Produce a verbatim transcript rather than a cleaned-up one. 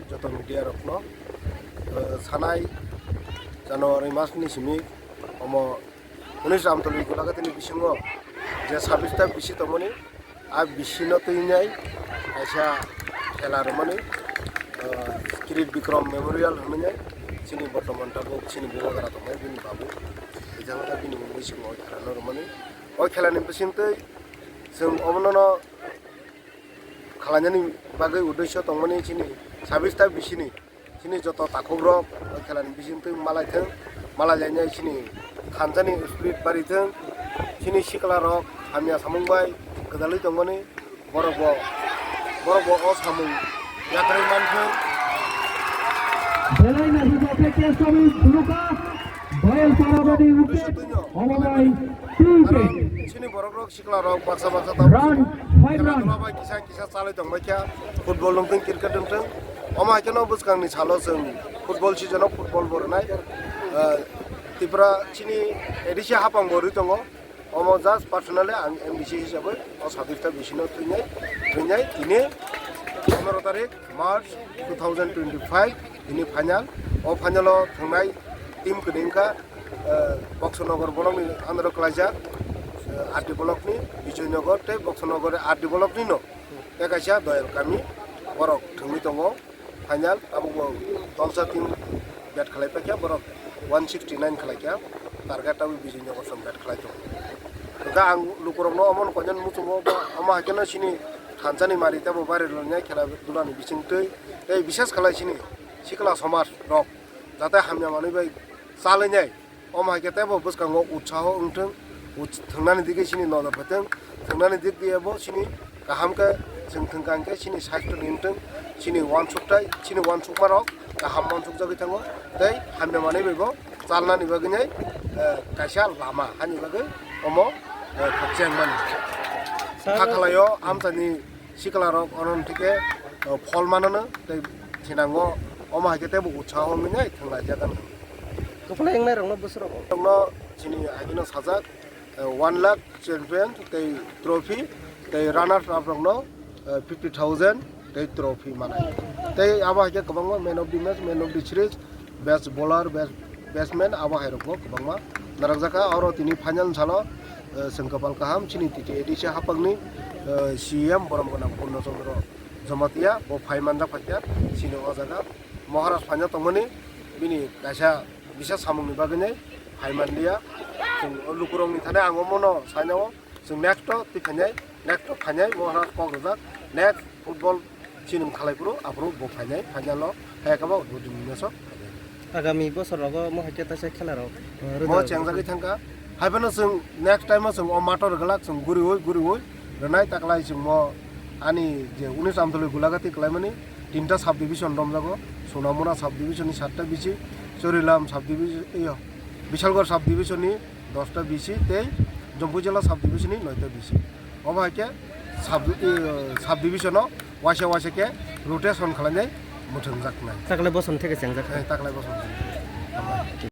Joto media rokno, eh, sanai January mas ni simi omo Unis Amtoli Gulagatini bisingo je sabis ta bisi tongmani, a bisino twinai kaisa khela rwmani, eh, Kirit Bikram Memorial hwnwi chini bortoman tabuk chini Bubagra tongnai bini babu. Ejang ta bini mung bisingo khela no rwmani. O khela ni bisingtwi chwng omono no khalainani bagwi uddesyo tongmani chini sabis ta bisini chini joto takhukrok o khelani bisingtwi malaithwng, malailainai chini thansa ni spirit barithwng, chini siklarok hamya samung bai gwdalwi tongmani, borok bo, borok bo o samung yakarwi manthwng. Belai naisik khe Kesomi Buluka, Boyel Parabani wicket, omo bai two wicket. Chini borok rok sikla rok baksa baksa tabuk run, five run. Khela dula bai kisa kisa chalai tong bai kha, football wng thung, cricket wng thung, omo hai kheno bwskang ni salo chwng football season o football bo rwnai. Ah, Tripura chini A D C hapang bo rwi tongo, omo just personally ang M D C hisabai o sabis ta bisino twinai, twinai tini pondro tarik March two thousand twenty-five tini final. O final o thangnai team kwdwng kha, eh, Boxonagar block ni under o klaijak, eh, R D block ni Bijoynagar tei Boxonagar R D block ni no tei kaisa Doyal kami borok thwngwi tongo final. Abo bo Dolsa team bat khlai paikha, borok one sixty nine khlai kha, target abo Bijoynagar song bat khlai tongo. Hwnkhe ang lukurokno omo koinan muchungo, omo hai kheno chini thansa ni mari tei bo bairok rwnai khela dula ni bisingtwi tei bishes khlai chini sikla somaj rok jate hamya manwi bai chalwi nai. Omo hai khe teibo bwskango utsaho wng thung, uts-, thwngnani dik khe chini nodor phaithung, thwngnani dik diye bo chini kaham khe chwng thwngkha hwnkhe chini saisto ni wng thung, chini uansukthai, chini uansukmarok kaham uansukjagwi thango tei hamya manwi bai bo chalnani bagwi nai, eh, kaisa lama hani bagwi omo, eh, khakchangmani. Sir, kha khlaio amchaini siklarok oro hwnkhe, eh, phol manano tei thinango omo hai khe teibo utsaho wngwi nai thwnglaijak ang. Kwplai wngnairokno bwswrok. Rokno chini agino sajak, eh, one lakh champion tei trophy tei runners up rokno, eh, fifty thousand tei trophy manai. Tei abo hai khe kwbangma man of the match, man of the series, best bowler, best batsman abo hai rokbo kwbangma narwkjakha. Oro tini final salo, eh, chwng kwpal kaham chini T T A D C hapangni, eh, C E M borom gwnang Purno Chandra Jamatia bo phai manjak phaikha chini o jaga. Maharaj phaina tongmani bini kaisa bisa samungni bagwini phai manliya. Chwng o lukurokni thani ang omono sainao chwng next o twi phainai, next o phainai Maharaj kok rijak, next football chini khalai phuru aphuru bo phainai final o, hai khe bo bo dini match o phainai. Agami bosor rogo mo hai khe taisa khela rok, eh, mo rwjak chengjagwi thangkha. Hai phano chwng next time o chwng o mator glak chwng guriwi guriwi rwnai taklai chwng mo ani je unis Amtoli Gulagati kwlaimani tinta sub division romjago, Sonamura sub division ni satta bisi, Chorilam sub division, iyo, Bisalgor sub division ni dosta bisi tei Jompuijala sub division ni noita bisi. Obo hai khe sub, eh, sub division o waisa waisa khe rotation khlainai mwthangjaknai. Taklai boson theke chengjak. Eh, taklai boson theke.